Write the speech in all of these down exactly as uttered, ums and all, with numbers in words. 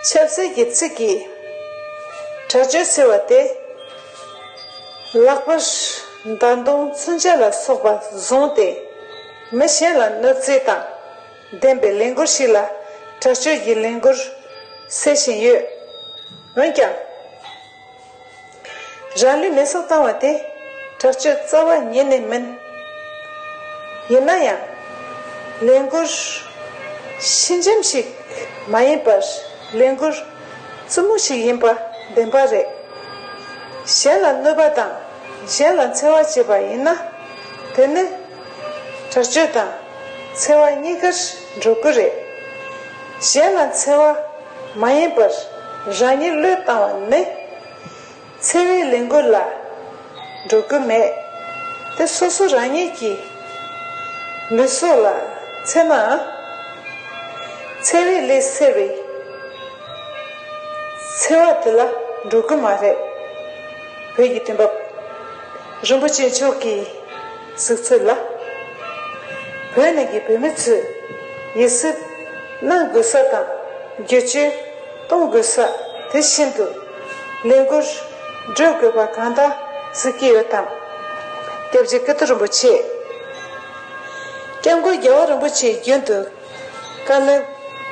ཆབ་སྲིད་ཀྱི་ཚིག་གིས་དྲག་སྤྱོད་ཟེར་བ་དེ། ལག་པར་མདའ་མདུང་མཚོན་ཆ་ལ་སོགས་པ་བཟུང་སྟེ། མི་གཞན་ལ་གནོད་འཚེ་དང་ལྡན་པའི་ལས་འགུལ་ཞིག་ལ་དྲག་སྤྱོད་ཀྱི་ལས་འགུལ་ཟེར་བཞིན་ཡོད། འོན་ཀྱང་། རང་ལུས་མེ་སྲེག་བཏང་བ་དེ་དྲག་སྤྱོད་རྩ་བ་ཉིད་ནས་མིན། ཡིན་ན་ཡང་། ལས་འགུལ་ཞི་འཇམ་ཞིག་མ་ཡིན་པར། ལས་འགུལ་རྩུབ་མོ་ཞིག་ཡིན་པ་བདེན་པ་རེད། གཞན་ལ་གནོད་པ་དང་གཞན་ལ་འཚེ་བ་བྱས་པ་ཡིན་ན། དེ་ནི་དྲག་སྤྱོད་དང་འཚེ་བ་གཉིས་ཀར་འགྲོ་གི་རེད། གཞན་ལ་འཚེ་བ་མ་ཡིན་པར་རང་ཉིད་བློས་བཏང་བ་ནི། འཚེ་བའི་ལས་འགུལ་ལ་འགྲོ་གི་མེད། དེ་སོ་སོ་རང་ཉིད་ཀྱི་ལུས་སྲོག་ལ་འཚེ་ནའང་། འཚེ་བའི་ལས་སེལ་བའི་འཚེ་བ་དེ་ལ་འགྲོ་གི་མ་རེད། བོད་ཀྱི་དུས་བབ། རིན་པོ་ཆེ་མཆོག་གི་གཟིགས་ཚུལ་ལ། བོད་ནང་གི་བོད་མི་ཚོས་ཡིད་སེམས་གནང་དགོས་ས་དང་བསྒྱུར་བཅོས་གཏོང་དགོས་ས་དེ་བཞིན་དུ་ལས་འགུལ་སྒྲོལ་དགོས་པ་གང་དག་གཟིགས་ཀྱི་ཡོད་དམ། སྐྱབས་རྗེ་ཀིརྟི་རིན་པོ་ཆེ། སྐྱབས་མགོན་རྒྱལ་བ་རིན་པོ་ཆེས་རྒྱུན་དུ་བཀའ་སློབ་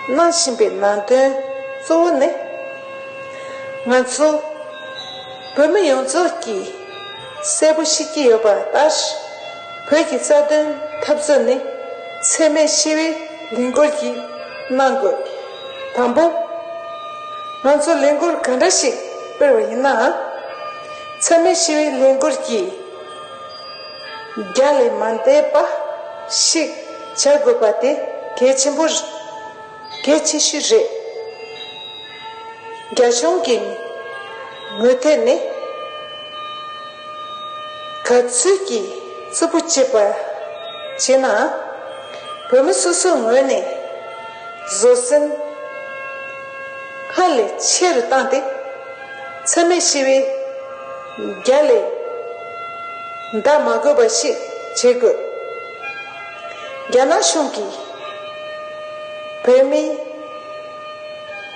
གནང་བཞིན་པའི་ནང་དོན་གཙོ་བོ་ནི། ང་ཚོ་བོད་མི་ཡོངས་རྫོགས་ཀྱིས་གསལ་པོ་ཤེས་ཀྱི་ཡོད་པ་ལྟར། བོད་ཀྱི་རྩ་དོན་འཐབ་རྩོད་ནི་འཚེ་མེད་ཞི་བའི་ལས་འགུལ་གྱིས་གནང་དགོས། དང་པོ། ང་ཚོ་ལས་འགུལ་ག་འདྲ་ཞིག་སྤེལ་བ་ཡིན་ནའང་། འཚེ་མེད་ཞི་བའི་ལས་འགུལ་གྱིས་རྒྱ་ལས་མ་འདས་པ་ཞིག་བྱ་དགོས་པ་དེ་གལ་ཆེན་པོ་གལ་ཆེ་ཤོས་རེད། རྒྱ་གཞུང་གི་ངོས་ཐད་ནས་ག་ཚོད་ཀྱིས་རྩུབ་པོ་བྱེད་པ་བྱས་ན། བོད་མི་སོ་སོའི་ངོས་ནས་བཟོད་བསྲན་སྔར་ལས་ཆེ་རུ་བཏང་སྟེ། འཚེ་མེད་ཞི་བའི་རྒྱ་ལས་འདའ་མ་དགོས་པ་ཞིག་བྱེད་དགོས། རྒྱ་ནག་གཞུང་གིས་བོད་མིའི་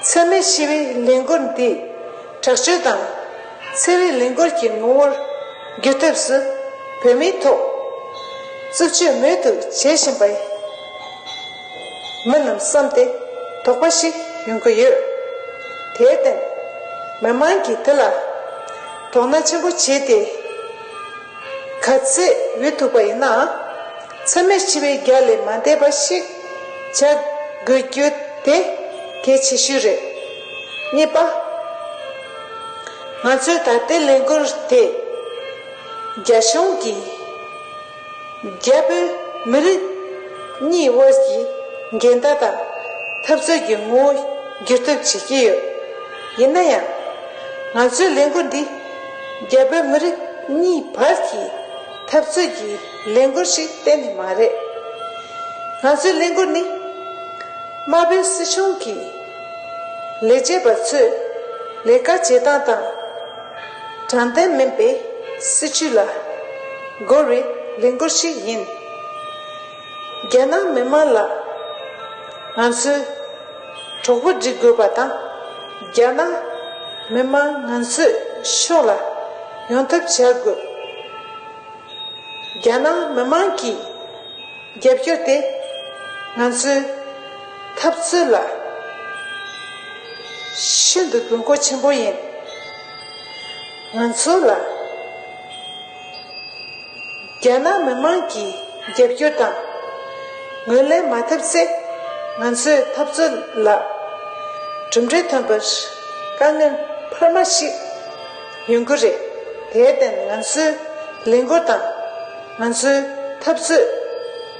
འཚེ་མེད་ཞི་བའི་ལས་འགུལ་འདི་དྲག་སྤྱོད་དང་འཚེ་བའི་ལས་འགུལ་གྱི་ངོ་བོར་འགྱུར་ཐབས་སུ་བོད་མིའི་ཐོག་རྩུབ་སྤྱོད་མང་དུ་བྱེད་བཞིན་པས། མི་རྣམས་བསམ་སྟེ་དོགས་པ་ཞིག་ཡོང་གི་ཡོད། དེར་བརྟེན། མི་མང་གིས་དེ་ལ་དོ་སྣང་ཆེན་པོ་བྱས་ཏེ། ག་ཚད་འོས་ཐུབ་པ་ཡིན་ནའང་། འཚེ་མེད་ཞི་བའི་རྒྱ་ལས་མ་འདས་པ་ཞིག་བྱ་དགོས་རྒྱུ་དེ་གལ་ཆེ་ཤོས་རེད། གཉིས་པ། ང་ཚོའི་ད་ལྟའི་ལས་འགུལ་དེ་རྒྱ་གཞུང་གིས། རྒྱ་བོད་མི་རིགས་གཉིས་དབར་གྱི་འགལ་ཟླ་དང་འཐབ་རྩོད་ཀྱི་ངོ་བོ་འགྱུར་ཐབས་བྱེད་ཀྱི་ཡོད། ཡིན་ན་ཡང་། ང་ཚོའི་ལས་འགུལ་འདི་རྒྱ་བོད་མི་རིགས་གཉིས་བར་གྱི་འཐབ་རྩོད་ཀྱི་ལས་འགུལ་ཞིག་གཏན་ནས་མ་རེད། ང་ཚོའི་ལས་འགུལ་ནི་དམར་པོའི་སྲིད་གཞུང་གི་ལས་བྱེད་པ་ཚོས་ལས་ཀ་བྱེད་སྟངས་དང་། དྲང་བདེན་མིན་པའི་སྲིད་བྱུས་ལ་རྒོལ་བའི་ལས་འགུལ་ཞིག་ཡིན། རྒྱ་ནག་མི་དམངས་ལ་ང་ཚོས་གྲོགས་པོ་སྒྲིག་དགོས་པ་དང་། རྒྱ་ནག་མི་དམངས་ང་ཚོའི་ཕྱོགས་ལ་ཡོང་ཐབས་བྱ་དགོས། རྒྱ་ནག་མི་དམངས་ཀྱི་རྒྱབ་སྐྱོར་དེ་ང་ཚོའི་འཐབ་རྩོད་ལ་ཤིན་ཏུ་དགོས་མཁོ་ཆེན་པོ་ཡིན། ང་ཚོ་ལ་རྒྱ་ནག་མི་དམངས་ཀྱི་རྒྱབ་སྐྱོར་དང་ངོས་ལེན་མ་ཐུབ་ཚེ། ང་ཚོའི་འཐབ་རྩོད་ལ་གྲུབ་འབྲས་ཐོན་པར་དཀའ་ངལ་འཕར་མ་ཞིག་ཡོང་གི་རེད། དེར་བརྟེན་ང་ཚོའི་ལས་འགུལ་དང་། ང་ཚོའི་འཐབ་རྩོད་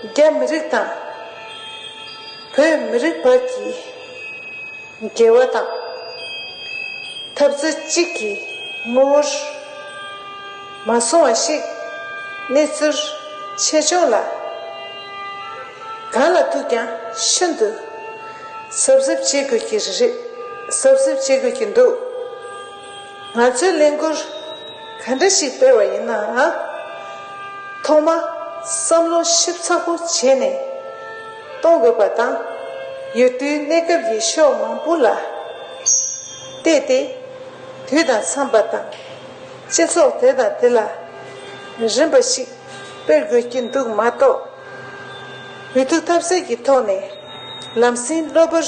རྒྱ་མི་རིགས་དང་བོད་མི་རིགས་བར་གྱི་འགལ་བ་དང་། འཐབ་རྩོད་གཅིག་གི་ངོ་བོར་མ་སོང་བ་ཞིག་གནས་ཚུལ་ཆེ་ཆུང་ལ་གང་ལ་ཐུག་ཀྱང་ཤིན་ཏུ་གཟབ་གཟབ་བྱེད་དགོས་ཀྱི་རེད། གཟབ་གཟབ་བྱེད་དགོས་ཀྱི་འདུག་ང་ཚོའི་ལས་འགུལ་ག་འདྲ་ཞིག་སྤེལ་བ་ཡིན་ནའང་། ཐོག་མ་བསམ་བློ་ཞིབ་ཚགས་པོ་བྱས་ནས་གཏོང་དགོས་པ་དང་། ཡུལ་དུས་གནས་སྐབས་ཀྱི་ཕྱོགས་མང་པོ་ལ་ བལྟས་ཏེ། དུས་དང་འཚམས་པ་དང་། སྤྱི་ཚོགས་དེ་དང་དེ་ལ་རན་པ་ཞིག་སྤེལ་དགོས་ཀྱི་འདུག་མ་གཏོགས། འུ་ཐུག་ཐབས་ཟད་ཀྱི་ཐོག་ནས་ལམ་སེང་གློ་བུར་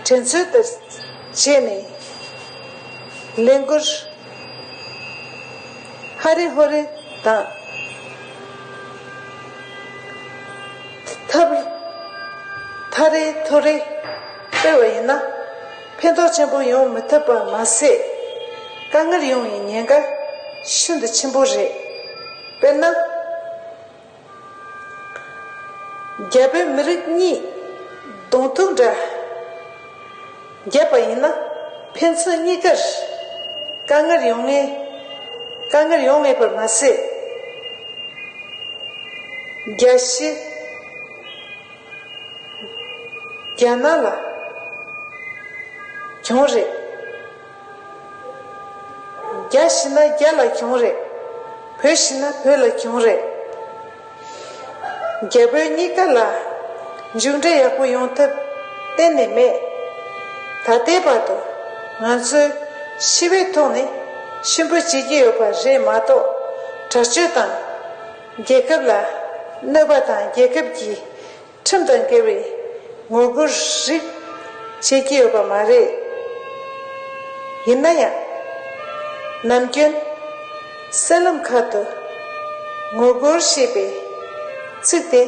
དྲན་ཚུལ་ལྟར་བྱས་ནས་ལས་འགུལ་ཧ་རེ་ཧོ་རེ་དང་། ཐབས་ཐ་རེ་ཐོ་རེ་སྤེལ་བ་ཡིན་ན། ཕན་ཐོགས་ཆེན་པོ་ཡོང་མི་ཐུབ་པ་མ་ཟད། དཀའ་ངལ་ཡོང་བའི་ཉེན་ཁ་ཤིན་ཏུ་ཆེན་པོ་རེད། དཔེར་ན། རྒྱ་བོད་མི་རིགས་གཉིས་གདོང་ཐུག་འདྲ་བརྒྱབ་པ་ཡིན་ན། ཕན་ཚུན་གཉིས་ཀར་དཀའ་ངལ་ཡོང་ངེས། དཀའ་ངལ་ཡོང་ངེས་པར་མ་ཟད། རྒྱ་ཤི་རྒྱ་ནག་ལ་གྱོང་རེད། རྒྱ་ཤི་ན་རྒྱ་ལ་གྱོང་རེད། བོད་ཤི་ན་བོད་ལ་གྱོང་རེད། རྒྱ་བོད་གཉིས་ཀ་ལ་མཇུག་འབྲས་ཡག་པོ་ཡོང་ཐབས་གཏན་ནས་མེད། ད་ལྟའི་བར་དུ་ང་ཚོས་ཞི་བའི་ཐོག་ནས་གཤིན་པོ་བྱེད་ཀྱི་ཡོད་པ་རེད་མ་གཏོགས། དྲག་སྤྱོད་དང་། རྒྱལ་ཁབ་ལ་གནོད་པ་དང་། རྒྱལ་ཁབ་ཀྱི་ཁྲིམས་དང་འགལ་བའི་ངོ་རྒོལ་རིགས་བྱེད་ཀྱི་ཡོད་པ་མ་རེད། ཡིན་ན་ཡང་། ནམ་རྒྱུན་གསར་ལམ་ཁག་ཏུ་ངོ་རྒོལ་ཞེས་པའི་ཚིག་དེ་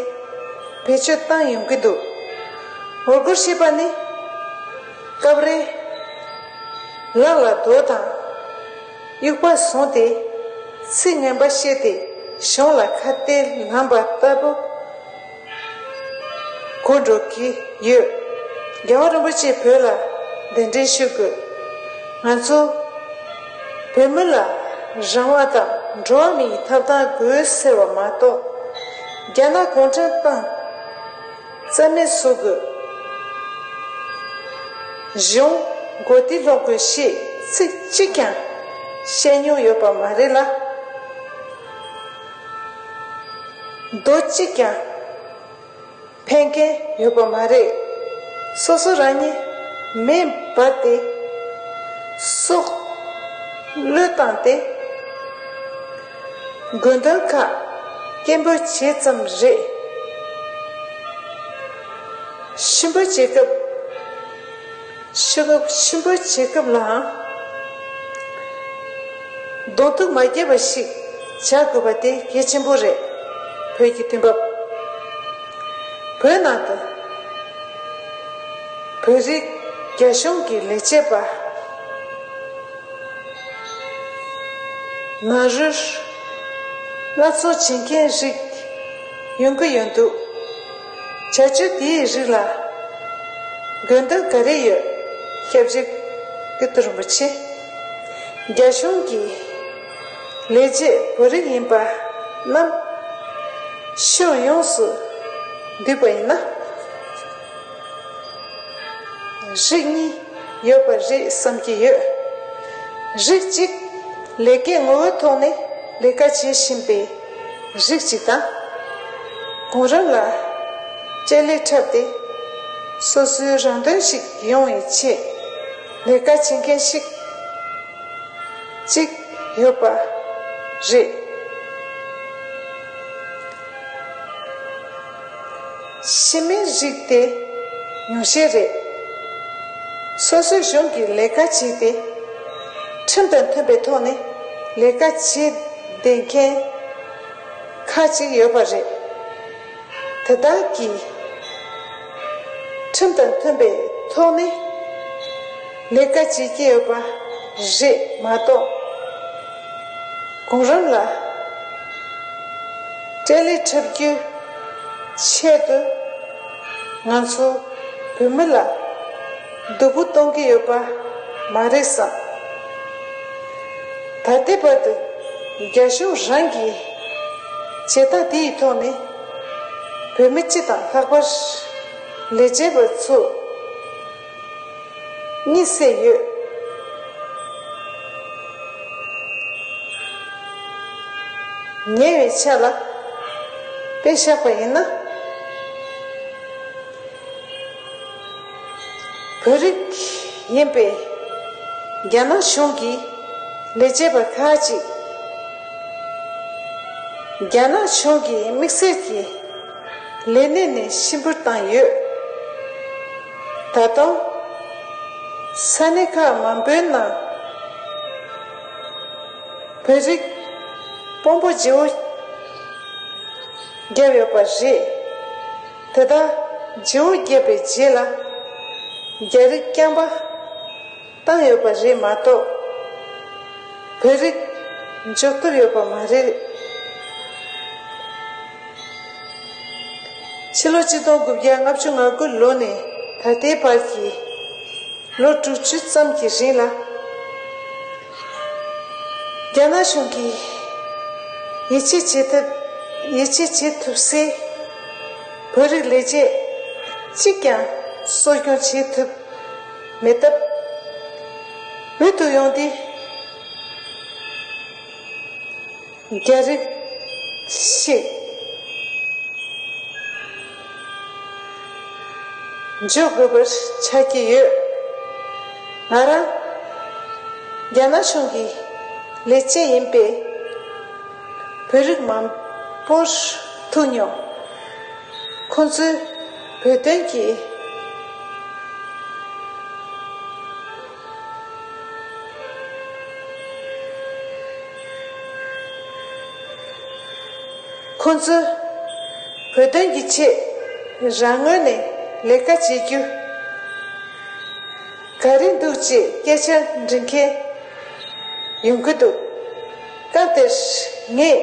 བེད་སྤྱོད་བཏང་ཡོང་གི་འདུག་ངོ་རྒོལ་ཞེས་པ་ནི། སྐབས་རེ་ལག་ལ་རྡོ་དང་དབྱུག་པ་བཟུང་སྟེ། ཚིག་ངན་པ་བཤད་དེ་གཞུང་ལ་ཁ་གཏད་ལངས་པ་ལྟ་བུ་གོ་འགྲོ་གི་ཡོད། རྒྱལ་བ་རིན་པོ་ཆེས་བོད་ལ་གདན་འདྲེན་ཞུ་དགོས། ང་ཚོ་བོད་མི་ལ་རང་དབང་དང་འགྲོ་བ་མིའི་ཐོབ་ཐང་དགོས་ཟེར་བ་མ་གཏོགས། རྒྱ་ནག་གུང་ཁྲན་ཏང་རྩ་མེད་བཟོ་དགོས། གཞུང་མགོ་རྟིང་སློག་དགོས་ཞེས་ཚིག་གཅིག་ཀྱང་བཤད་མྱོང་ཡོད་པ་མ་རེད་ལ། རྡོ་གཅིག་ཀྱང་འཕེན་མཁན་ཡོད་པ་མ་རེད། སོ་སོ་རང་ཉིད་མེ་འབར་ཏེ། སྲོག་བློས་བཏང་སྟེ། དགོས་འདུན་ཁག་སྐད་འབོད་བྱེད་ཙམ་རེད། གཤིན་པོ་བྱེད་སྐབས། གཤིན་པོ་བྱེད་སྐབས་ལའང་གདོང་ཐུག་མ་བརྒྱབ་པ་ཞིག་བྱ་དགོས་པ་དེ་གལ་ཆེན་པོ་རེད། བོད་ཀྱི་དུས་བབ། བོད་ནང་དུ་བོད་རིགས་རྒྱ་གཞུང་གི་ལས་བྱེད་པ། ནང་རུལ་སླར་གསོ་བྱེད་མཁན་རིགས་ཡོང་གི་ཡོད་འདུག་བྱ་སྤྱོད་དེའི་རིགས་ལ་དགོས་འདུན་ག་རེ་ཡོད། སྐྱབས་རྗེ་ཀིརྟི་རིན་པོ་ཆེ། རྒྱ་གཞུང་གི་ལས་བྱེད་བོད་རིགས་ཡིན་པ་རྣམས་ཕྱོགས་ཡོངས་སུ་འདུས་པ་ཡིན་ན། རིགས་གཉིས་ཡོད་པ་རེད་བསམ་གྱི་ཡོད། རིགས་གཅིག་ལས་ཀའི་ངོ་བོའི་ཐོག་ནས་ལས་ཀ་བྱེད་བཞིན་པའི་རིགས་གཅིག་དང་། གོང་རིམ་ལ་དཔྱད་གླེང་འཁྲབ་སྟེ། སོ་སོའི་རང་དོན་ཞིག་ཡོང་བའི་ཆེད་ལས་ཀ་བྱེད་མཁན་ཞིག་གཅིག་ཡོད་པ་རེད། ཕྱི་མའི་རིགས་དེ་ཉུང་ཤས་རེད། སོ་སོའི་གཞུང་གི་ལས་ཀ་བྱས་ཏེ། ཁྲིམས་དང་མཐུན་པའི་ཐོག་ནས་ལས་ཀ་བྱེད་བསྡད་མཁན་ཁག་ཅིག་ཡོད་པ་རེད། དེ་དག་གིས་ཁྲིམས་དང་མཐུན་པའི་ཐོག་ནས་ལས་ཀ་བྱེད་ཀྱི་ཡོད་པ་རེད་མ་གཏོགས། གོང་རིམ་ལ་དཔྱད་གླེང་འཁྲབ་རྒྱུའི་ཆེད་དུ་ང་ཚོ་བོད་མི་ལ་སྡུག་པོ་གཏོང་གི་ཡོད་པ་མ་རེད་བསམ། ད་ལྟའི་བར་དུ་རྒྱ་གཞུང་རང་གི་བྱེད་སྟངས་དེ་ཡི་ཐོག་ནས་བོད་མི་སྤྱི་དང་ལྷག་པར་ལས་བྱེད་པ་ཚོ་གཉིད་སད་ཡོད། ཉེ་བའི་ཆར་ལ་དཔེ་བཞག་པ་ཡིན་ན། བོད་རིགས་ཡིན་པའི་ རྒྱ་ནག་གཞུང་གི་ལས་བྱེད་པ་ཁག་ཅིག་རྒྱ་ནག་གཞུང་གི་དམིགས་བསལ་གྱི་ལས་གནས་ནས་ཕྱིར་འབུད་བཏང་ཡོད། ད་དུང་ས་གནས་ཁག་མང་པོའི་ནང་བོད་རིགས་དཔོན་པོ་བརྗེ་བོ་བརྒྱབ་ཡོད་པ་རེད། དེ་དག་བརྗེ་བོ་བརྒྱབ་པའི་རྗེས་ལ་རྒྱ་རིགས་རྐྱང་པ་བཏང་ཡོད་པ་རེད་མ་གཏོགས། བོད་རིགས་འཇོག་ཐུབ་ཡོད་པ་མ་རེད། ཕྱི་ལོ་ཆིག་སྟོང་དགུ་བརྒྱ་ལྔ་བཅུ་ང་དགུ་ལོ་ནས་ད་ལྟའི་བར་གྱི་ལོ་དྲུག་ཅུ་ཙམ་གྱི་རིང་ལ། རྒྱ་ནག་གཞུང་གིས་ཡིད་ཆེས་བྱེད་ཐུབ། ཡིད་ཆེས་བྱེད་ཐུབ་སའི་བོད་རིགས་ལས་བྱེད་གཅིག་ཀྱང་གསོ་སྐྱོང་བྱེད་ཐུབ་མེད་སྟབས། བོད་དུ་ཡོང་སྟེ་རྒྱ་རིགས་ཤིག་འཇོག་དགོས་པར་ཆགས་ཀྱི་ཡོད། ང་རང་རྒྱ་ནག་གཞུང་གི་ལས་བྱེད་ཡིན་པས། བོད་རིགས་མང་པོར་ཐུག་མྱོང་། ཁོང་ཚོས་བོད་དོན་གྱི་ཁོང་ཚོས་བོད་དོན་གྱི་ཆེད་རང་ངོས་ནས་ལས་ཀ་བྱེད་རྒྱུ་ག་རེ་འདུག་ཅེས་སྐད་ཆ་འདྲི་མཁན་ཡོང་གི་འདུག་སྐབས་དེར་ངས་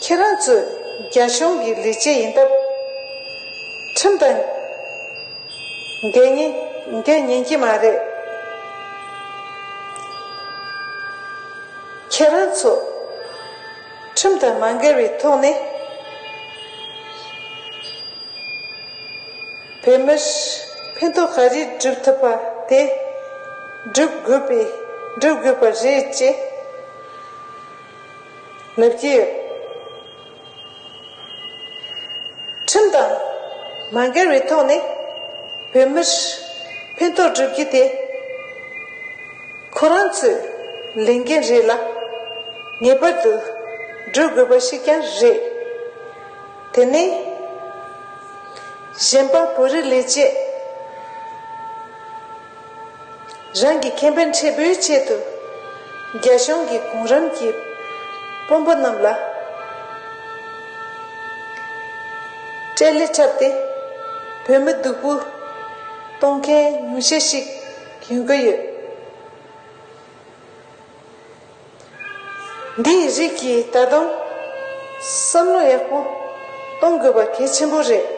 ཁྱེད་རང་ཚོ་རྒྱ་གཞུང་གི་ལས་བྱེད་ཡིན་སྟབས་ཁྲིམས་དང་འགལ་ཉེན་འགལ་ཉན་གྱི་མ་རེད། ཁྱེད་རང་ཚོ་ཁྲིམས་དང་མ་འགལ་བའི་ཐོག་ནས་བོད་མིར་ཕན་ཐོགས་ག་རེ་སྒྲུབ་ཐུབ་པ་དེ་སྒྲུབ་དགོས་པའི་སྒྲུབ་དགོས་པ་རེད་ཅེས་ལབ་ཀྱི་ཡོད། ཁྲིམས་དང་མ་འགལ་བའི་ཐོག་ནས་བོད་མིར་ཕན་ཐོགས་སྒྲུབ་རྒྱུ་དེ་ཁོ་རང་ཚོའི་ལས་འགན་རེད་ལ། ངེས་པར་དུ་སྒྲུབ་དགོས་པ་ཞིག་ཀྱང་རེད། དེ་ནས་གཞན་པ་བོད་རིགས་ལས་བྱེད་རང་གི་ཁེ་ཕན་འཕྲལ་པོའི་ཆེད་དུ་རྒྱ་གཞུང་གི་གོང་རིམ་གྱི་དཔོན་པོ་རྣམས་ལ་སྤྲད་ལེ་འཁྲབ་སྟེ་བོད་མི་སྡུག་པོ་གཏོང་མཁན་ཉུང་ཤས་ཤིག་ཡོང་གི་ཡོད། འདིའི་རིགས་ཀྱིས་ད་དུང་བསམ་བློ་ཡག་པོ་གཏོང་དགོས་པ་གལ་ཆེན་པོ་རེད།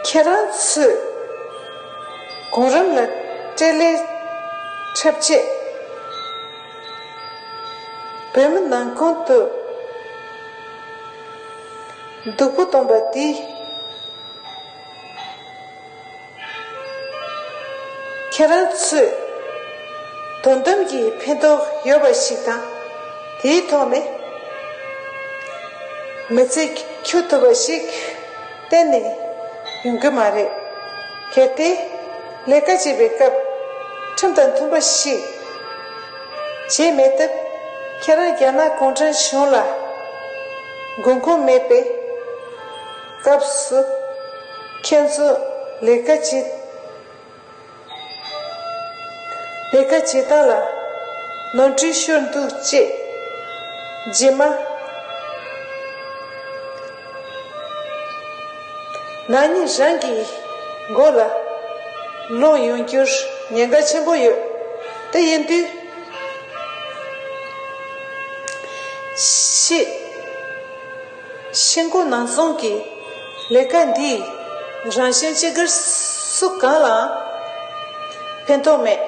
ཁྱེད་རང་ཚོས་གོང་རིམ་ལ་སྤྲད་ལེ་འཁྲབ་ཆེད་བོད་མི་ནང་ཁུལ་དུ་སྡུག་པོ་གཏོང་པ་འདི། ཁྱེད་རང་ཚོས་དོན་དམ་གྱི་ཕན་ཐོགས་ཡོད་པ་ཞིག་དང་། དེའི་ཐོག་ནས་མི་ཚེ་འཁྱོལ་ཐུབ་པ་ཞིག་གཏན་ནས་ཡོང་གི་མ་རེད། གལ་ཏེ་ལས་ཀ་བྱེད་པའི་སྐབས་ཁྲིམས་དང་མཐུན་པ་ཞིག་བྱས་མེད་སྟབས། ཁྱེད་རང་རྒྱ་ནག་གུང་ཁྲན་གཞུང་ལ་དགོས་མཁོ་མེད་པའི་སྐབས་སུ་ཁྱེད་ཚོ་ལས་ཀ་བྱེད། ལས་ཀ་བྱེད་སྟངས་ལ་ནོར་འཁྲུལ་ཤོར་འདུག་ཅེས་རྗེས་མ་ནག་ཉེས་རང་གི་མགོ་ལ་ལོག་ཡོང་རྒྱུར་ཉེན་ཁ་ཆེན་པོ་ཡོད། དེ་ཡིན་དུས་ཤི། ཤིང་ཀོ་ནང་ཚོང་གི་ལས་ཀ་འདིས་རང་གཞན་གཅིག་གིར་སུ་གང་ལའང་ཕན་ཐོགས་མེད།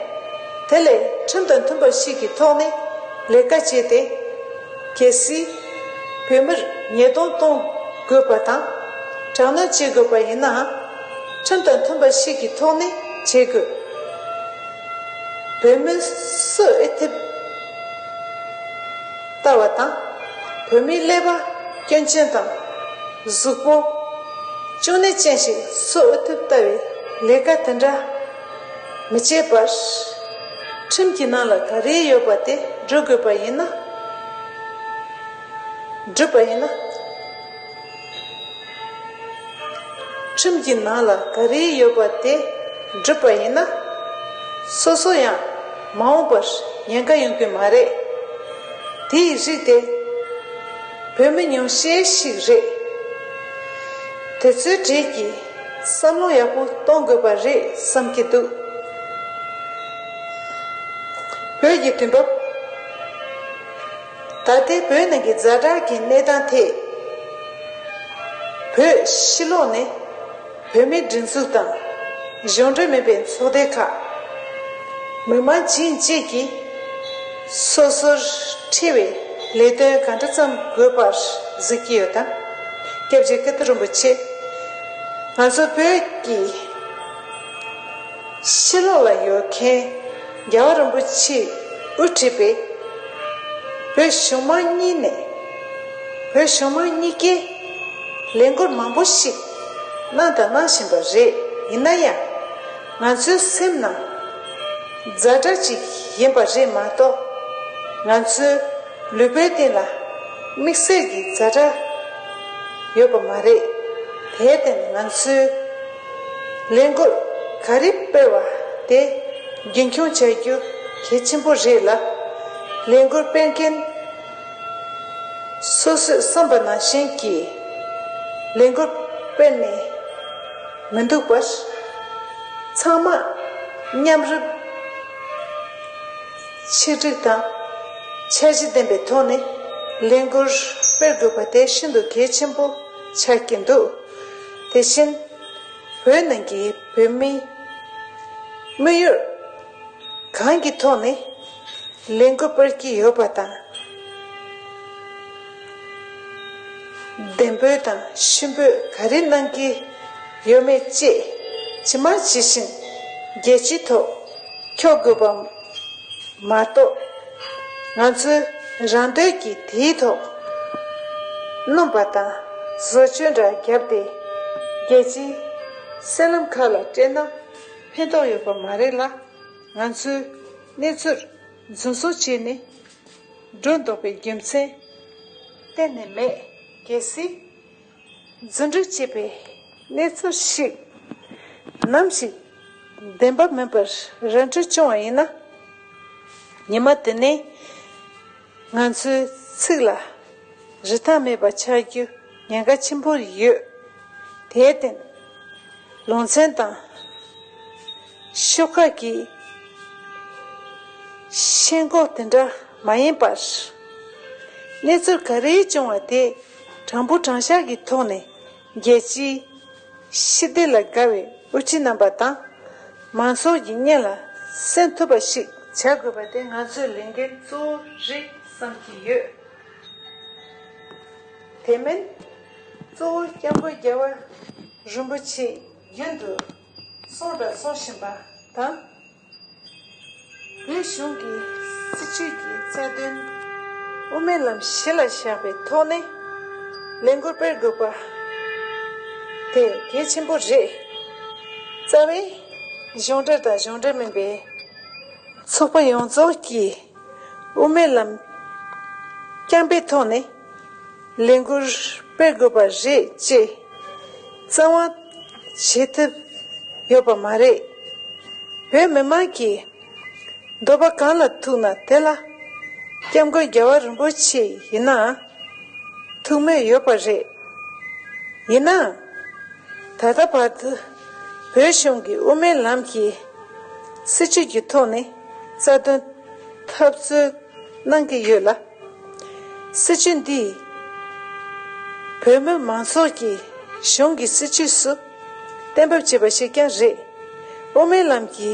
དེ་ལས་ཁྲིམས་དང་མཐུན་པ་ཞིག་གི་ཐོག་ནས་ལས་ཀ་བྱས་ཏེ། གལ་སྲིད་བོད་མིར་ཉེས་རྡུང་གཏོང་དགོས་པ་དང་དྲག་གནོན་བྱེད་དགོས་པ་ཡིན་ནའང་ཁྲིམས་དང་མཐུན་པ་ཞིག་གི་ཐོག་ནས་བྱེད་དགོས། བོད་མི་སུ་འོས་ཐེབས་ལྟ་བ་དང་། བོད་མིའི་ཀླད་པ་སྐྱོན་ཅན་དང་གཟུགས་པོ་གཅོང་ནད་ཅན་ཞིག་སུ་འོས་ཐེབས་ལྟ་བའི་ ལས་ཀ་དེ་འདྲ་མི་བྱེད་པར། ཁྲིམས་ཀྱི་ནང་ལ་ག་རེ་ཡོད་པ་དེ་སྒྲུབ་དགོས་པ་ཡིན་ན། སྒྲུབ་པ་ཡིན་ན། ཁྲིམས་ཀྱི་ནང་ལ་ག་རེ་ཡོད་པ་དེ་སྒྲུབ་པ་ཡིན་ན། སོ་སོ་ཡང་མ་འོངས་པར་ཉེན་ཁ་ཡོང་གི་མ་རེད། དེའི་རིགས་དེ་བོད་མི་ཉུང་ཤས་ཤིག་རེད། དེ་ཚོའི་གྲས་ཀྱིས་བསམ་བློ་ཡག་པོ་གཏོང་དགོས་པ་རེད་བསམ་གྱི་འདུག་བོད་ཀྱི་དུས་བབ། ད་ལྟའི་བོད་ནང་གི་ཛ་དྲག་གི་གནས་སྟངས་ཐད། བོད་ཕྱི་ལོགས་ནས་བོད་མིའི་སྒྲིག་འཛུགས་དང་གཞུང་འབྲེལ་མིན་པའི་ཚོགས་སྡེ་ཁག་མི་མང་བྱིངས་གཅིག་གིས་སོ་སོར་འཁྲི་བའི་ལས་དོན་ག་འདྲ་བརྩམ་དགོས་པར་གཟིགས་ཀྱི་ཡོད་དམ། སྐྱབས་རྗེ་ཀིརྟི་རིན་པོ་ཆེ། ང་ཚོ་བོད་ཀྱི་ཕྱི་ལོགས་ལ་ཡོད་མཁན་རྒྱལ་བ་རིན་པོ་ཆེས་དབུ་ཁྲིད་པའི་བོད་གཞུང་མང་གཉིས་ནས་བོད་གཞུང་མང་གཉིས་ཀས་ལས་འགུལ་མང་པོ་ཞིག་གནང་དང་གནང་བཞིན་པ་རེད། ཡིན་ན་ཡང་ང་ཚོའི་སེམས་ནང་ཛ་དྲག་ཅིག་ཡིན་པ་རེད་མ་གཏོགས། ང་ཚོའི་ལུས་པོའི་སྟེང་ལ་དམིགས་བསལ་གྱི་ཛ་དྲག་ཡོད་པ་མ་རེད། དེར་བརྟེན་ང་ཚོའི་ལས་འགུལ་ག་རེ་སྤེལ་བ་དེ་རྒྱུན་འཁྱོངས་བྱ་རྒྱུ་གལ་ཆེན་པོ་རེད་ལ། ལས་འགུལ་སྤེལ་མཁན་སོ་སོས་བསམ་པ་ནང་བཞིན་གྱི་ལས་འགུལ་སྤེལ་ནས་མི་འདུག་པར། ཚང་མ་མཉམ་རུབ་ཆིག་སྒྲིལ་དང་འཆར་གཞི་ལྡན་པའི་ཐོག་ནས་ལས་འགུལ་སྤེལ་དགོས་པ་དེ་ཤིན་ཏུ་གལ་ཆེན་པོ་ཆགས་ཀྱི་འདུག་དེ་བཞིན་བོད་ནང་གི་བོད་མིའི་དམིགས་ཡུལ་གང་གི་ཐོག་ནས་ལས་འགུལ་སྤེལ་གྱི་ཡོད་པ་དང་། གདན་འབོད་དང་ཤུགས་འབོད་ག་རེ་གནང་གི་ཡོད་མེད་བཅས་ཇི་མ་ཇི་བཞིན་རྒྱལ་སྤྱིའི་ཐོག་འཁྱོག་དགོས་པ་མ་གཏོགས། ང་ཚོའི་རང་འདོད་ཀྱིས་དེའི་ཐོག་སྣོམ་པ་དང་བཟོ་བཅོས་འདྲ་བརྒྱབ་སྟེ་རྒྱལ་སྤྱིའི་གསར་ལམ་ཁག་ལ་སྤྲད་ན་ཕན་ཐོགས་ཡོད་པ་མ་རེད་ལ། ང་ཚོས་གནས་ཚུལ་རྫུན་བཟོ་བྱས་ནས་སྒྲོ་འདོགས་པའི་རྒྱུ་མཚན་གཏན་ནས་མེད། གལ་སྲིད་རྫུན་སྒྲིག་བྱས་པའི་གནས་ཚུལ་ཞིག་ནམ་ཞིག་བདེན་པ་མིན་པར་ར་འཕྲོད་བྱུང་བ་ཡིན་ན། ཉི་མ་དེ་ནས་ང་ཚོའི་ཚིག་ལ་རིན་ཐང་མེད་པ་ཆགས་རྒྱུ་ཉེན་ཁ་ཆེན་པོ་ཡོད། དེར་བརྟེན། ལུང་ཚན་དང་ཤོག་ཁག་གི་ཤེས་འགོག་དེ་འདྲ་མ་ཡིན་པར། གནས་ཚུལ་ག་རེ་བྱུང་བ་དེ་དྲང་པོ་དྲང་བཞག་གི་ཐོག་ནས་རྒྱལ་སྤྱིའི་ཞི་བདེ་ལ་དགའ་བའི་དབུ་ཁྲིད་རྣམ་པ་དང་། མང་ཚོགས་ཀྱི་སྙན་ལ་གསན་ཐུབ་པ་ཞིག་བྱ་དགོས་པ་དེ་ང་ཚོའི་ལས་འགན་གཙོ་བོ་རེད་བསམ་གྱི་ཡོད། དེ་མིན། གཙོ་བོ་སྐྱབས་མགོན་རྒྱལ་བ་རིན་པོ་ཆེ་རྒྱུན་དུ་གསུངས་དང་གསུང་བཞིན་པ་དང་། བོད་གཞུང་གི་སྲིད་བྱུས་ཀྱི་རྩ་དོན་དབུ་མའི་ལམ་གཞི་ལ་བཞག་པའི་ཐོག་ནས་ལས་འགུལ་སྤེལ་དགོས་པ་དེ་གལ་ཆེན་པོ་རེད། རྩ་བའི་གཞུང་འབྲེལ་དང་གཞུང་འབྲེལ་མིན་པའི་ཚོགས་པ་ཡོངས་རྫོགས་ཀྱིས་དབུ་མའི་ལམ་རྐྱང་པའི་ཐོག་ནས་ལས་འགུལ་སྤེལ་དགོས་པ་རེད་ཅེས་རྩ་དབང་བྱེད་ཐུབ་ཡོད་པ་མ་རེད། བོད་མི་མང་གི་འདོད་པ་གང་ལ་ཐུག་ན་དེ་ལ་སྐྱབས་མགོན་རྒྱལ་བ་རིན་པོ་ཆེ་ཡིན་ན་ཐུགས་མོས་ཡོད་པ་རེད། ཡིན་ནའང་། ད་ལྟ་བར་དུ་བོད་གཞུང་གིས་དབུ་མའི་ལམ་གྱི་སྲིད་བྱུས་ཀྱི་ཐོག་ནས་རྩ་དོན་འཐབ་རྩོད་གནང་གི་ཡོད་ལ། སྲིད་བྱུས་འདིས་བོད་མི་མང་ཚོགས་ཀྱིས་གཞུང་གི་སྲིད་བྱུས་སུ་གཏན་འབེབས་བྱས་པ་ཞིག་ཀྱང་རེད། དབུ་མའི་ལམ་གྱི་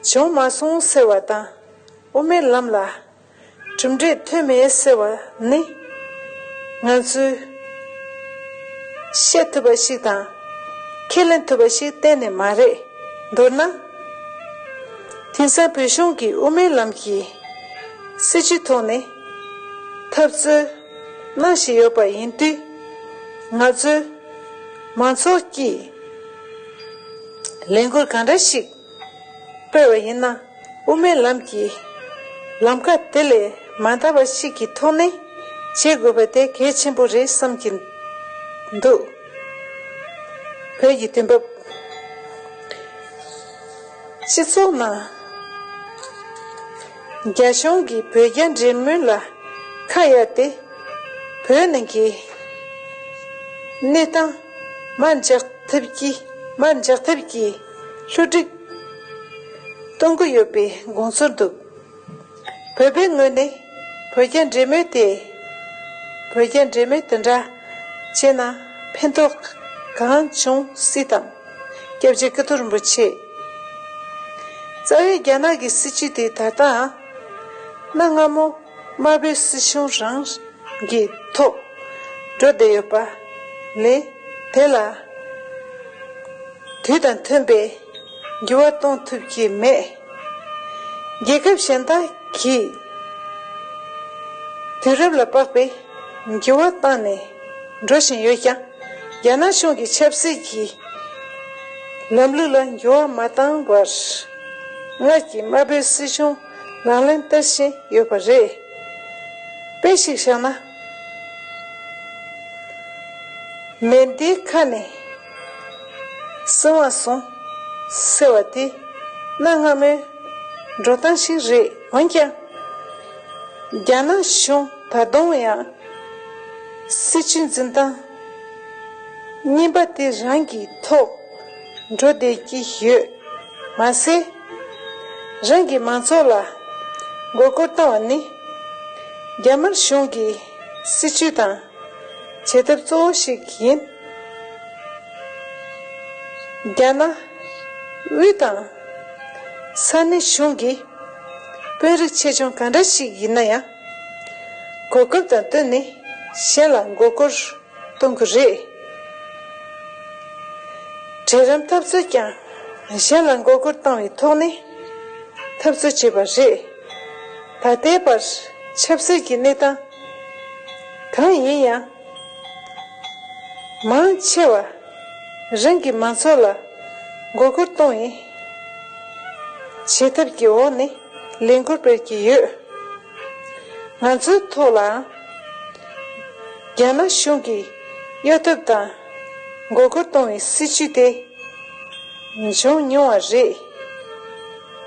བྱུང་མ་སོང་ཟེར་བ་དང་། དབུ་མའི་ལམ་ལ་གྲུབ་འབྲས་ཐོན་མེད་ཟེར་བ་ནི་ང་ཚོས་བཤད་ཐུབ་པ་ཞིག་དང་ཁས་ལེན་ཐུབ་པ་ཞིག་གཏན་ནས་མ་རེད། མདོར་ན། དེང་སང་བོད་གཞུང་གིས་དབུ་མའི་ལམ་གྱི་སྲིད་བྱུས་ཐོག་ནས་འཐབ་རྩོད་གནང་བཞིན་ཡོད་པ་ཡིན་དུས། ང་ཚོས་ མང་ཚོགས་ཀྱིས་ལས་འགུལ་གང་འདྲ་ཞིག་སྤེལ་བ་ཡིན་ན། དབུ་མའི་ལམ་གྱི་ལམ་ཁ་དེ་ལས་མ་འདའ་བ་ཞིག་གི་ཐོག་ནས་བྱེད་དགོས་པ་དེ་གལ་ཆེན་པོ་རེད་བསམ་གྱི་འདུག་བོད་ཀྱི་དུས་བབ། སྤྱི་ཚོགས་ནང་རྒྱ་གཞུང་གིས་བོད་རྒྱ་འབྲེལ་མོལ་ལ་ཁ་གཡར་ཏེ། བོད་ནང་གི་གནས་སྟངས་མར་འཇགས་ཐབས་ཀྱི་མར་འཇགས་ཐབས་ཀྱི་བསླུ་བྲིད་གཏོང་གི་ཡོད་པའི་དགོངས་ཚུལ་འདུག་བོད་པའི་ངོས་ནས་བོད་རྒྱ་འབྲེལ་མོལ་དེ། བོད་རྒྱ་འབྲེལ་མོལ་དེ་འདྲ་བྱས་ན་ཕན་ཐོགས་གང་བྱུང་སྲིད་དམ། སྐྱབས་རྗེ་ཀིརྟི་རིན་པོ་ཆེ། རྩ་བའི་རྒྱ་ནག་གི་སྲིད་བྱུས་དེ་ད་ལྟའང་གནའ་སྔ་མོ་དམར་པོའི་སྲིད་གཞུང་རང་གི་ཐོག་འགྲོ་བསྡད་ཡོད་པ་ལས། དེ་ལ་དུས་དང་མཐུན་པའི་འགྱུར་བ་གཏོང་ཐུབ་ཀྱི་མེད། རྒྱལ་ཁབ་གཞན་དག་གིས་དུས་རབས་ལ་དཔག་པའི་འགྱུར་བ་བཏང་ནས་འགྲོ་བཞིན་ཡོད་ཀྱང་། རྒྱ་ནག་གཞུང་གི་ཆབ་སྲིད་ཀྱི་ལམ་ལུགས་ལ་འགྱུར་བ་མ་བཏང་བར། སྔར་གྱི་དམར་པོའི་སྲིད་གཞུང་ལག་ལེན་བསྟར་བཞིན་ཡོད་པ་རེད། དཔེ་ཞིག་བཞག་ན། མེ་མདའི་ཁ་ནས་སྲིད་དབང་བཟུང་ཟེར་བ་དེ་གནའ་སྔ་མོའི་འགྲོ་སྟངས་ཤིག་རེད། འོན་ཀྱང་། རྒྱ་ནག་གཞུང་ད་དུང་ཡང་སྲིད་བྱུས་འཛིན་སྟངས་རྙིང་པ་དེ་རང་གི་ཐོག་འགྲོ་བསྡད་ཀྱི་ཡོད། མ་ཟད། རང་གི་མང་ཚོགས་ལ་མགོ་སྐོར་བཏང་བ་ནི་རྒྱ་དམར་གཞུང་གི་སྲིད་བྱུས་དང་བྱེད་ཐབས་གཙོ་བོ་ཞིག་ཡིན། རྒྱ་ནག་དབུས་དང་ས་གནས་གཞུང་གི་དཔོན་རིགས་ཆེ་ཆུང་གང་འདྲ་ཞིག་ཡིན་ན་ཡང་། གོ་སྐབས་དང་བསྟུན་ནས་གཞན་ལ་མགོ་སྐོར་གཏོང་གི་རེད། གྲལ་རིམ་འཐབ་རྩོད་ཀྱང་གཞན་ལ་མགོ་སྐོར་བཏང་བའི་ཐོག་ནས་འཐབ་རྩོད་བྱས་པ་རེད། ད་ལྟའི་བར་ཆབ་སྲིད་ཀྱི་གནས་སྟངས་གང་ཡིན་ཡང་། མང་ཆེ་བ་རང་གི་མང་ཚོགས་ལ་མགོ་སྐོར་གཏོང་བའི་བྱེད་ཐབས་ཀྱི་འོག་ནས་ལས་འགུལ་སྤེལ་གྱི་ཡོད། ང་ཚོའི་ཐོག་ལའང་རྒྱ་ནག་གཞུང་གིས་གཡོ་ཐབས་དང་མགོ་སྐོར་གཏོང་བའི་སྲིད་བྱུས་དེ་བྱུང་མྱོང་བ་རེད།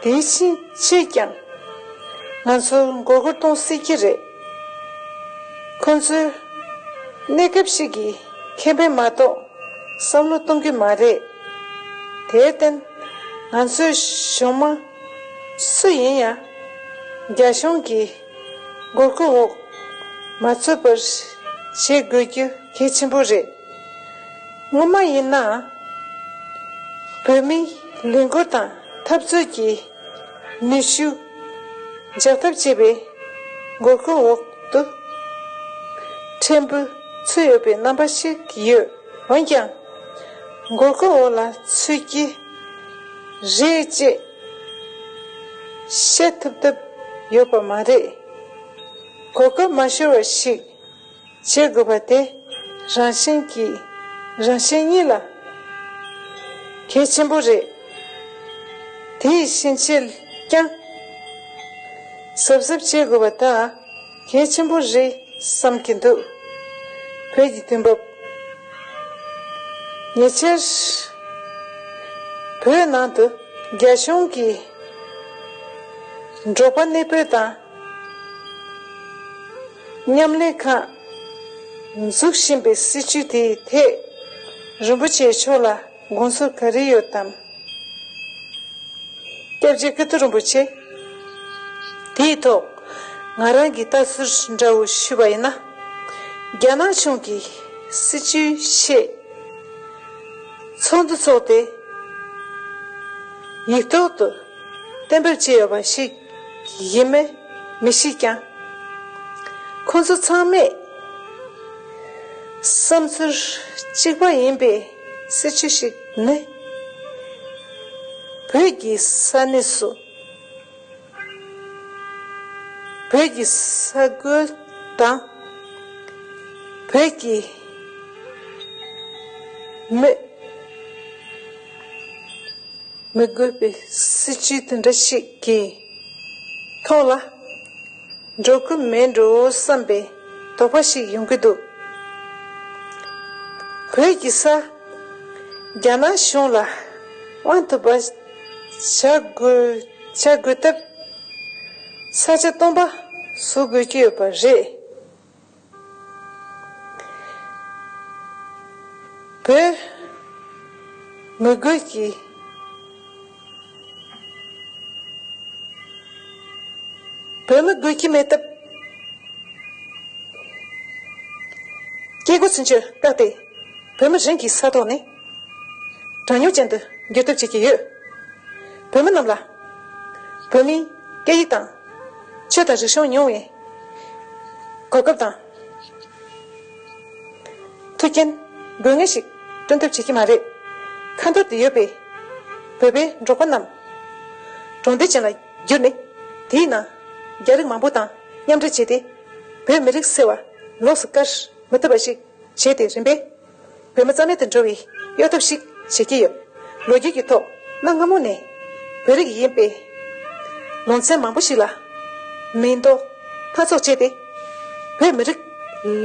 དེ་བཞིན་ཆོས་ཀྱང་ང་ཚོར་མགོ་སྐོར་གཏོང་སྲིད་ཀྱི་རེད། ཁོང་ཚོས་གནས་སྐབས་ཤིག་གི་ཁེ་ཕན་མ་གཏོགས་བསམ་བློ་གཏོང་གི་མ་རེད། དེར་བརྟེན་ང་ཚོའི་གཞུང་མང་སུ་ཡིན་ཡང་རྒྱ་གཞུང་གི་མགོ་སྐོར་འོག་མ་ཚུད་པར་བྱེད་དགོས་རྒྱུ་གལ་ཆེན་པོ་རེད། སྔོན་མ་ཡིན་ན། བོད་མིའི་ལས་འགུལ་དང་འཐབ་རྩོད་ཀྱི་ནུས་ཤུགས་འཇགས་ཐབས་བྱེད་པའི་མགོ་སྐོར་འོག་ཏུ་ཕྲན་བུ་ཚུད་ཡོད་པའི་རྣམ་པ་ཞིག་ཡོད། འོན་ཀྱང་། མགོ་སྐོར་འོག་ལ་ཚུད་ཀྱི་རེད་ཅེས་བཤད་ཐུབ་ཐབས་ཡོད་པ་མ་རེད། གོ་སྐབས་མ་ཤོར་བ་ཞིག་བྱེད་དགོས་པ་དེ་རང་བཞིན་གྱིས་རང་བཞིན་གཉིས་ལ་གལ་ཆེན་པོ་རེད། དེ་ཡི་ཕྱིན་ཆད་ཀྱང་གཟབ་གཟབ་བྱེད་དགོས་པ་དག་གལ་ཆེན་པོ་རེད་བསམ་གྱི་འདུག་བོད་ཀྱི་དུས་བབ། ཉེ་ཆར་བོད་ནང་དུ་རྒྱ་གཞུང་གིས་འབྲོག་པ་གནས་སྤོས་དང་། མཉམ་ལས་ཁང་འཛུགས་བཞིན་པའི་སྲིད་བྱུས་དེའི་ཐད་རིན་པོ་ཆེ་མཆོག་ལ་དགོངས་ཚུལ་ག་རེ་ཡོད་དམ། སྐྱབས་རྗེ་ཀིརྟི་རིན་པོ་ཆེ། དེའི་ཐོག་ང་རང་གི་ལྟ་ཚུལ་འདྲ་བོ་ཞུས་པ་ཡིན་ན། རྒྱ་ནག་གཞུང་གི་སྲིད་བྱུས་ཆེད་ཚོགས་འདུ་ཚོགས་ཏེ་ཡིག་ཐོག་ཏུ་གཏན་འབེབས་བྱས་ཡོད་པ་ཞིག་ཡིན་མིན་མི་ཤེས་ཀྱང་། ཁོང་ཚོ་ཚང་མས་བསམ་ཚུལ་གཅིག་པ་ཡིན་པའི་སྲིད་བྱུས་ཤིག་ནི། བོད་ཀྱི་ས་གནས་སུ་བོད་ཀྱི་ས་ཁུལ་དང་བོད་ཀྱི་ མི་མི་དགོས་པའི་སྲིད་ཇུས་དེ་འདྲ་ཞིག་གི་ཐོག་ལ་འགྲོ་གི་མེད་འགྲོ་བསམ་པའི་དོགས་པ་ཞིག་ཡོང་གི་འདུག་བོད་ཀྱི་ས་རྒྱ་ནག་གཞུང་ལ་དབང་ཐོབ་པ་བྱ་དགོས་བྱ་དགོས་སྟབས་ས་ཆ་སྟོང་པ་བཟོ་དགོས་ཀྱི་ཡོད་པ་རེད། བོད་མི་དགོས་ཀྱི། བོད་མི་དགོས་ཀྱི་མེད་སྟབས། སྐྱེ་དགུ་ཚུན་ཆོད་བཏགས་ཏེ། བོད་མི་རང་གི་ས་ཐོག་ནས་གྲངས་ཉུང་ཅན་དུ་འགྱུར་ཐབས་བྱེད་ཀྱི་ཡོད། བོད་མི་རྣམས་ལ་བོད་མིའི་སྐད་ཡིག་དང་ཆོས་དང་རིག་གཞུང་སྙོམས་པའི་གོ་སྐབས་དང་མཐུན་རྐྱེན་དགོས་ངེས་ཤིག་བསྐྲུན་ཐབས་བྱེད་ཀྱི་མ་རེད། ཁ་འཐོར་དུ་ཡོད་པའི་བོད་པའི་འབྲོག་པ་རྣམས་གྲོང་སྡེ་ཅན་ལ་བསྒྱུར་ནས། དེའི་ནང་རྒྱ་རིགས་མང་པོ་དང་མཉམ་འབྲེལ་བྱས་ཏེ། བོད་མི་རིགས་ཟེར་བ་ལོགས་སུ་བཀར་མི་ཐུབ་པ་ཞིག་བྱས་ཏེ། རིམ་པས་བོད་མི་རྩ་མེད་དུ་འགྲོ་བའི་གཡོ་ཐབས་ཤིག་བྱེད་ཀྱི་ཡོད། ལོ་རྒྱུས་ཀྱི་ཐོག་གནའ་སྔ་མོ་ནས་བོད་རིགས་ཡིན་པའི་ལུང་ཚན་མང་པོ་ཞིག་ལ་མིང་འདོགས་སྣ་ཚོགས་བྱས་ཏེ། བོད་མི་རིགས་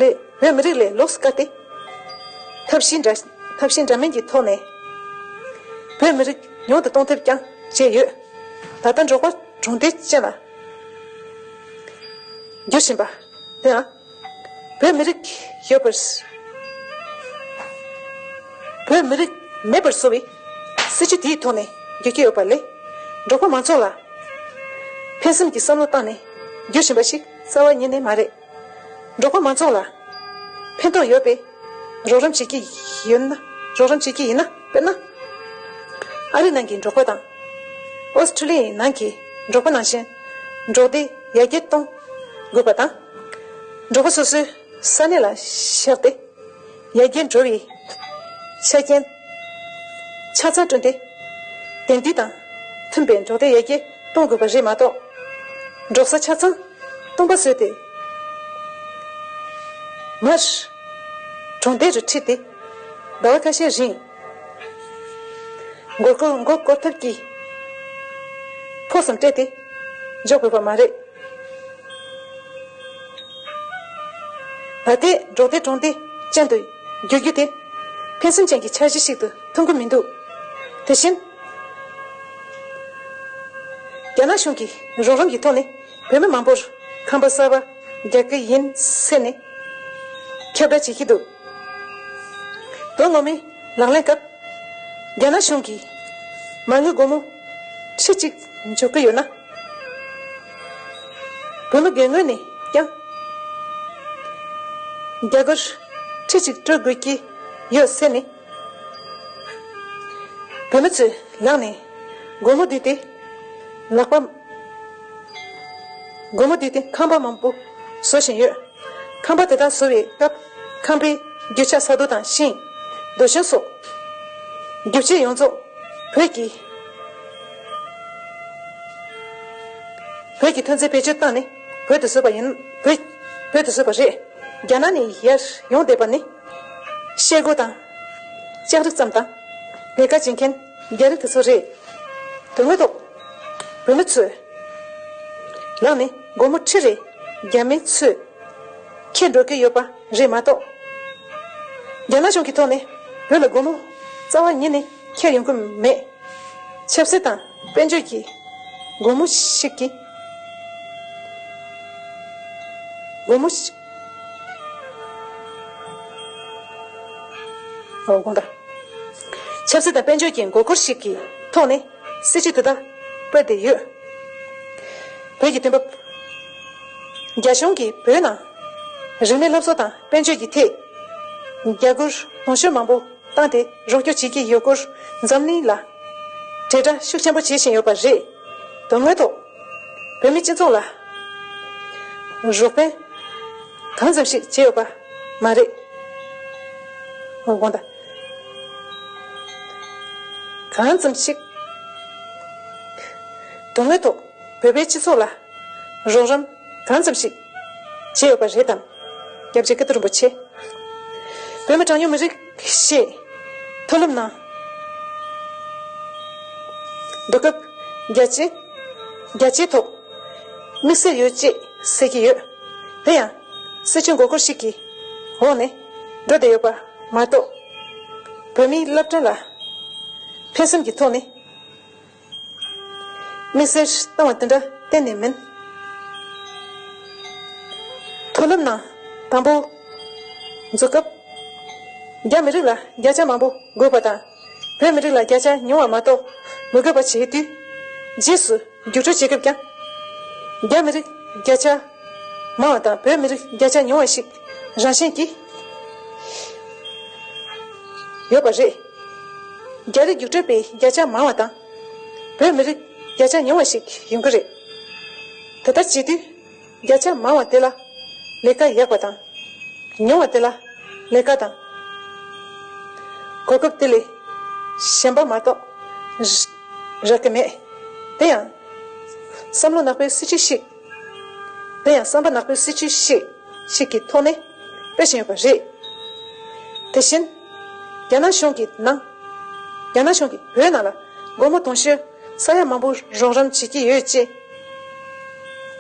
ལས་བོད་མི་རིགས་ལས་ལོགས་སུ་བཀར་ཏེ། ཐབས་ཤེས་འདྲ་ཐབས་ཤེས་འདྲ་མིན་གྱི་ཐོག་ནས་བོད་མི་རིགས་ཉུང་དུ་གཏོང་ཐབས་ཀྱང་བྱས་ཡོད། ད་ལྟ་འབྲོག་པ་གྲོང་སྡེ་ཅན་ལ་འགྱུར་བཞིན་པ་དེའང་བོད་མི་རིགས་ཡོད་པར། བོད་མི་རིགས་མེད་པར་བཟོ་བའི་སྲིད་ཇུས་དེའི་ཐོག་ནས་འགྱུར་གྱི་ཡོད་པ་ལས། འབྲོག་པ་མང་ཚོགས་ལ་ཕན་སེམས་ཀྱི་བསམ་བློ་བཏང་ནས་འགྱུར་བཞིན་པ་ཞིག་རྩ་བ་ཉིད་ནས་མ་རེད། འབྲོག་པ་མང་ཚོགས་ལ་ཕན་ཐོགས་ཡོད་པའི་རོགས་རམ་བྱེད་ཀྱི་ཡོད་ན། རོགས་རམ་བྱེད་ཀྱི་ཡིན་ན། དཔེར་ན། ཨ་རི་ནང་གི་འབྲོག་པ་དང་། ཨོ་སི་ཁྲུ་ལི་ཡའི་ནང་གི་འབྲོག་པ་ནང་བཞིན་འབྲོག་སྡེ་ཡར་རྒྱས་གཏོང་དགོས་པ་དང་། འབྲོག་པ་སོ་སོའི་ས་གནས་ལ་བཞག་སྟེ། ཡར་རྒྱས་འགྲོ་བའི་ཆ་རྐྱེན་ཆ་ཚང་བསྐྲུན་ཏེ། དེང་དུས་དང་མཐུན་པའི་འབྲོག་སྡེ་ཡར་རྒྱས་གཏོང་དགོས་པ་རེད་མ་གཏོགས། འབྲོག་ས་ཆ་ཚང་སྟོང་པ་བཟོས་ཏེ། མར་གྲོང་སྡེ་རུ་ཁྲིད་དེ། ཟླ་བ་ཁ་ཤས་རིང་མགོ་སྐོར་མགོ་སྐོར་ཐབས་ཀྱིས་ཕུགས་བསམ་སྤྲད་དེ་འཇོག་དགོས་པ་མ་རེད། ད་ལྟའི་འབྲོག་སྡེ་གྲོང་སྡེ་ཅན་དུ་འགྱུར་རྒྱུ་དེ་ཕན་སེམས་ཅན་གྱི་འཆར་གཞི་ཞིག་ཏུ་མཐོང་གི་མི་འདུག་དེ་བཞིན། རྒྱ་ནག་གཞུང་གིས་རོགས་རམ་གྱི་ཐོག་ནས་བོད་མི་མང་པོར་ཁང་པ་གསར་པ་རྒྱག་གི་ཡིན་ཟེར་ནས་ཁྱབ་བསྒྲགས་བྱེད་ཀྱི་འདུག་ལོ་སྔོན་མའི་ལག་ལེན་སྐབས། རྒྱ་ནག་གཞུང་གིས་མ་དངུལ་སྒོར་མོ་ཁྲི་གཅིག་འཇོག་གི་ཡོད་ན། བོད་མི་སྒེར་ངོས་ནས་ཀྱང་རྒྱ་སྒོར་ཁྲི་གཅིག་སྤྲོད་དགོས་ཀྱི་ཡོད་ཟེར་ནས། བོད་མི་ཚོའི་ལག་ནས་སྒོར་མོ་བསྡུས་ཏེ། ལག་པ། སྒོར་མོ་བསྡུས་ཏེ་ཁང་པ་མང་པོ་བཟོ་བཞིན་ཡོད། ཁང་པ་དེ་དག་བཟོ་བའི་སྐབས། ཁང་པའི་རྒྱུ་ཆ་ས་རྡོ་དང་ཤིང་། རྡོ་ཤིང་སོགས། རྒྱུ་ཆ་ཡོངས་རྫོགས་བོད་ཀྱི། བོད་ཀྱི་ཐོན་རྫས་བེད་སྤྱོད་བཏང་ནས་བོད་དུ་བཟོས་པ་ཡིན། བོད། བོད་དུ་བཟོས་པ་རེད། རྒྱ་ནག་ནས་ཡར་ཡོང་བསྡད་པ་ནི། ཤེལ་སྒོ་དང་། ལྕགས་རིགས་ཙམ་དང་། ལས་ཀ་བྱེད་མཁན་རྒྱ་རིགས་དེ་ཚོ་རེད། དོན་དངོས་ཐོག་བོད་མི་ཚོའི་ལག་ནས་སྒོར་མོ་ཁྲི་རེ་རྒྱ་མི་ཚོས་ཁྱེར་འགྲོ་གི་ཡོད་པ་རེད་མ་གཏོགས། རྒྱ་ནག་གཞུང་གི་ཐོག་ནས་བོད་ལ་སྒོར་མོ་རྩ་བ་ཉིད་ནས་ཁྱེར་ཡོང་གི་མེད། ཆབ་སྲིད་དང་དཔལ་འབྱོར་གྱི་སྒོར་མོ་ཞིག་གིས། སྒོར་མོ་ཞིག་འོ། དགོངས་དག་ཆབ་སྲིད་དང་དཔལ་འབྱོར་གྱི་མགོ་སྐོར་ཞིག་གི་ཐོག་ནས་སྲིད་ཇུས་དེ་དག་སྤེལ་ཏེ་ཡོད། བོད་ཀྱི་དུས་བབ། རྒྱ་གཞུང་གིས་བོད་ནང་རིག་གནས་སློབ་གསོ་དང་དཔལ་འབྱོར་གྱི་ཐད་རྒྱ་སྒོར་དུང་ཕྱུར་མང་པོ་བཏང་སྟེ་རོགས་སྐྱོར་བྱེད་ཀྱི་ཡོད་སྐོར་འཛམ་གླིང་ལ་དྲིལ་བསྒྲགས་ཤུགས་ཆེན་པོ་བྱེད་བཞིན་ཡོད་པ་རེད། དོན་དངོས་ཐོག་བོད་མི་སྤྱི་ཚོགས་ལ་རོགས་ཕན་གང་ཙམ་ཞིག་བྱས་ཡོད་པ་མ་རེད། འོ། དགོངས་དག་གང་ཙམ་ཞིག་དོན་དངོས་ཐོག་བོད་པའི་སྤྱི་ཚོགས་ལ་རོགས་རམ་གང་ཙམ་ཞིག་བྱས་ཡོད་པ་རེད་དམ། སྐྱབས་རྗེ་སྐྱབས་མགོན་རིན་པོ་ཆེ། བོད་མི་གྲངས་ཉུང་མི་རིགས་ཞེས་ སློབ་གནང་། དུས་སྐབས་རྒྱ་ཆེ་རྒྱ་ཆེའི་ཐོག་དམིགས་བསལ་ཡོད་ཅེས་ཟེར་གྱི་ཡོད། དེ་ཡང་སྲིད་བྱུས་མགོ་སྐོར་ཞིག་གི་འོག་ནས་འགྲོ་བསྡད་ཡོད་པ་མ་གཏོགས། བོད་མིའི་སློབ་གྲྭ་ལ་ཕན་སེམས་ཀྱི་ཐོག་ནས་དམིགས་བསལ་བཏང་བ་དེ་འདྲ་གཏན་ནས་མིན། མཐོ་སློབ་ནང་དང་པོ་འཛུགས་སྐབས་རྒྱ་མི་རིགས་ལ་བརྒྱ་ཆ་མང་པོ་དགོས་པ་དང་། བོད་མི་རིགས་ལ་བརྒྱ་ཆ་ཉུང་བ་མ་གཏོགས་མི་དགོས་པ་བྱེད་དུས། རྗེས་སུ་རྒྱུགས་སྤྲོད་བྱེད་སྐབས་ཀྱང་། རྒྱ་མི་རིགས་བརྒྱ་ཆ་མང་བ་དང་བོད་མི་རིགས་བརྒྱ་ཆ་ཉུང་བ་ཞིག་རང་བཞིན་གྱིས་ཡོད་པ་རེད། རྒྱ་རིགས་རྒྱུགས་སྤྲོད་པའི་བརྒྱ་ཆ་མང་བ་དང་། བོད་མི་རིགས་བརྒྱ་ཆ་ཉུང་བ་ཞིག་ཡོང་གི་རེད། དེ་ལྟར་བྱེད་དུས། བརྒྱ་ཆ་མང་བ་དེ་ལ་ལས་ཀ་ཡག་པ་དང་། ཉུང་བ་དེ་ལ་ལས་ཀ་དང་གོ་སྐབས་དེ་ལས་གཞན་པ་མ་གཏོགས་རག་གི་མེད། དེ་ཡང་བསམ་བློ་ནག་པོའི་སྲིད་བྱུས་ཤིག་དེ་ཡང་བསམ་པ་ནག་པོའི་སྲིད་བྱུས་ཤིག་ཞིག་གི་ཐོག་ནས་སྤེལ་བཞིན་ཡོད་པ་རེད། དེ་བཞིན། རྒྱ་ནག་གཞུང་གི་ནང་། རྒྱ་ནག་གཞུང་གིས་བོད་ནང་ལ་སྒོར་མོ་དུང་ཕྱུར་ས་ཡ་མང་པོ་རོགས་རམ་བྱེད་ཀྱི་ཡོད་ཅེས་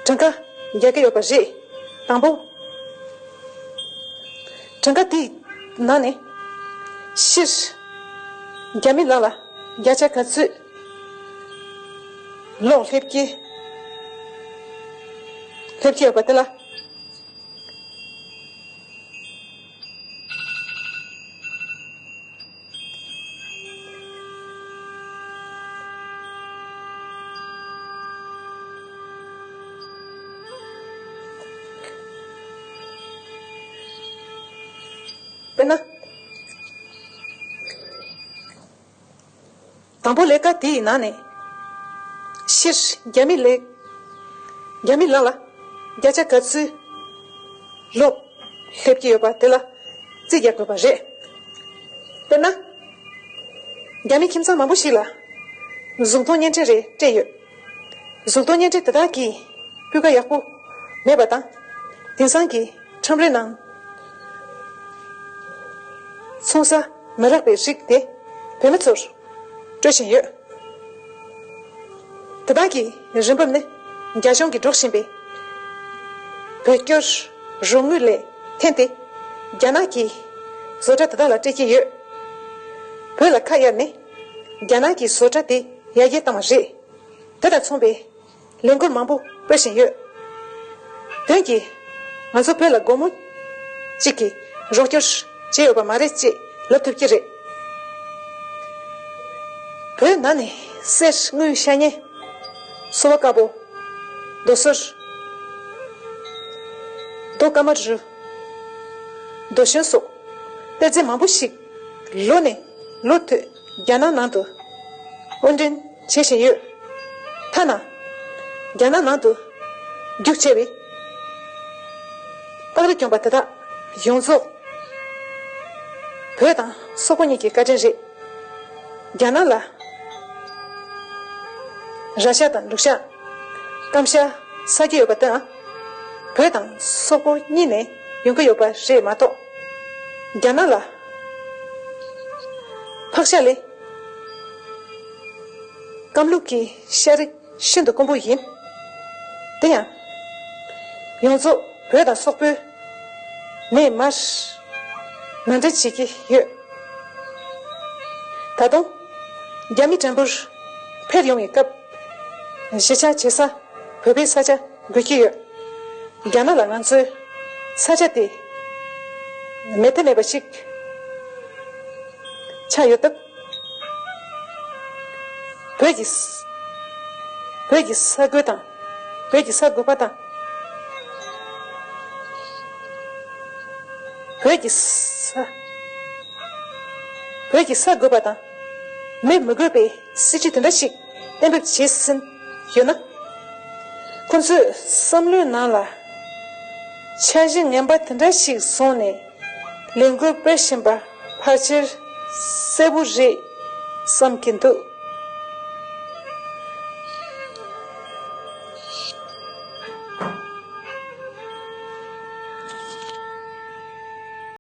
གྲངས་ཀ་རྒྱག་གི་ཡོད་པ་རེད། དང་པོ། གྲངས་ཀ་དེའི་ནང་ནས་སྤྱིར་རྒྱ་མི་ལག་ལ་བརྒྱ་ཆ་ག་ཚོད་གློག་སླེབས་ཀྱི་སླེབས་ཀྱི་ཡོད་པ་དེ་ལ། དཔེར་ན། དང་པོ་ལས་ཀ་དེའི་ནང་ནས་སྤྱིར་རྒྱ་མི་ལས་རྒྱ་མི་ལག་ལ་བརྒྱ་ཆ་ག་ཚོད་གློག་སླེབས་ཀྱི་ཡོད་པ་དེ་ལ་རྩིས་རྒྱག་དགོས་པ་རེད། དཔེར་ན། རྒྱ་མི་ཁྱིམ་ཚང་མང་པོ་ཞིག་ལ་གཟུགས་མཐོང་བརྙན་འཕྲིན་རེ་སྤྲད་ཡོད། གཟུགས་མཐོང་བརྙན་འཕྲིན་དེ་དག་གིས་སྤུས་ཀ་ཡག་པོ་མེད་པ་དང་། དེང་སང་གི་ཁྲོམ་རའི་ནང་ཚོང་ས་མི་རག་པའི་རིགས་དེ་བོད་མི་ཚོར་སྤྲོད་བཞིན་ཡོད། དེ་དག་གི་རིན་འབབ་ནི་རྒྱ་གཞུང་གིས་སྒྲོག་བཞིན་པའི་བོད་སྐྱོར་རོགས་དངུལ་ལས་བརྟེན་ཏེ་རྒྱ་ནག་གི་བཟོ་གྲྭ་དེ་དག་ལ་སྤྲད་ཀྱི་ཡོད། བོད་ལ་ཁ་གཡར་ནས་རྒྱ་ནག་གི་བཟོ་གྲྭ་དེ་ཡར་རྒྱས་བཏང་བ་རེད། དེ་དང་མཚུངས་པའི་ལས་འགུལ་མང་པོ་སྤེལ་བཞིན་ཡོད། དོན་གྱིས་ང་ཚོ་བོད་ལ་སྒོར་མོ་གཅིག་གིས་རོགས་སྐྱོར་བྱས་ཡོད་པ་མ་རེད་ཅེས་ལབ་ཐུབ་ཀྱི་རེད། བོད་ནང་ནས་གསེར་དངུལ་ཤ་ཉེ། སོལ་བ་དཀར་པོ། རྡོ་སོལ། རྡོ་ཀ་མ་རུ། རྡོ་ཞུན་སོགས་གཏེར་རྫས་མང་པོ་ཞིག་ལོ་ནས་ལོ་མཐུད་རྒྱ་ནག་ནང་དུ་དབོར་འདྲེན་བྱེད་བཞིན་ཡོད། ཐ་ན་རྒྱ་ནག་ནང་དུ་རྒྱུག་ཆེ་བའི་སྟག་རི་གྱོང་པ་དེ་དག་ཡོངས་རྫོགས་བོད་དང་སོག་པོ་གཉིས་ཀྱི་བཀའ་དྲིན་རེད། རྒྱ་ནག་ལ་ར་ཤ་དང་ལུག་ཤ། སྐམ་ཤ་ཟ་རྒྱུ་ཡོད་པ་དང་། བོད་དང་སོག་པོ་གཉིས་ནས་ཡོང་གི་ཡོད་པ་རེད་མ་གཏོགས། རྒྱ་ནག་ལ་ཕག་ཤ་ལས་སྐམ་ལུག་གི་ཤ་རིགས་ཤིན་ཏུ་དཀོན་པོ་ཡིན། དེ་ཡང་ཡོངས་རྫོགས་བོད་དང་སོག་པོའི་ནས་མར་ནང་འདྲེན་བྱེད་ཀྱི་ཡོད། ད་དུང་རྒྱ་མི་བྲན་པོར་ཕེབས་ཡོང་བའི་སྐབས་གཞིས་ཆགས་བྱེད་ས་བོད་པའི་ས་ཆ་དགོས་ཀྱི་ཡོད། རྒྱ་ནག་ལ་ང་ཚོའི་ས་ཆ་དེ་མེད་ཐབས་མེད་པ་ཞིག་ཆགས་ཡོད་སྟབས། བོད་ཀྱི་ས- བོད་ཀྱི་ས་དགོས་དང་། བོད་ཀྱི་ས་དགོས་པ་དང་། བོད་ཀྱི་ས- བོད་ཀྱི་ས་དགོས་པ་དང་། མི་མི་དགོས་པའི་སྲིད་ཇུས་དེ་འདྲ་ཞིག་གཏན་འབེབས་བྱས་ཟིན་ཡོད་ན། ཁོ་ཚོས་བསམ་བློའི་ནང་ལ་འཆར་གཞི་ངན་པ་དེ་འདྲ་ཞིག་བཟུང་ནས་ལས་འགུལ་སྤེལ་བཞིན་པ་ཕལ་ཆེར་གསལ་པོ་རེད་བསམ་གྱི་འདུག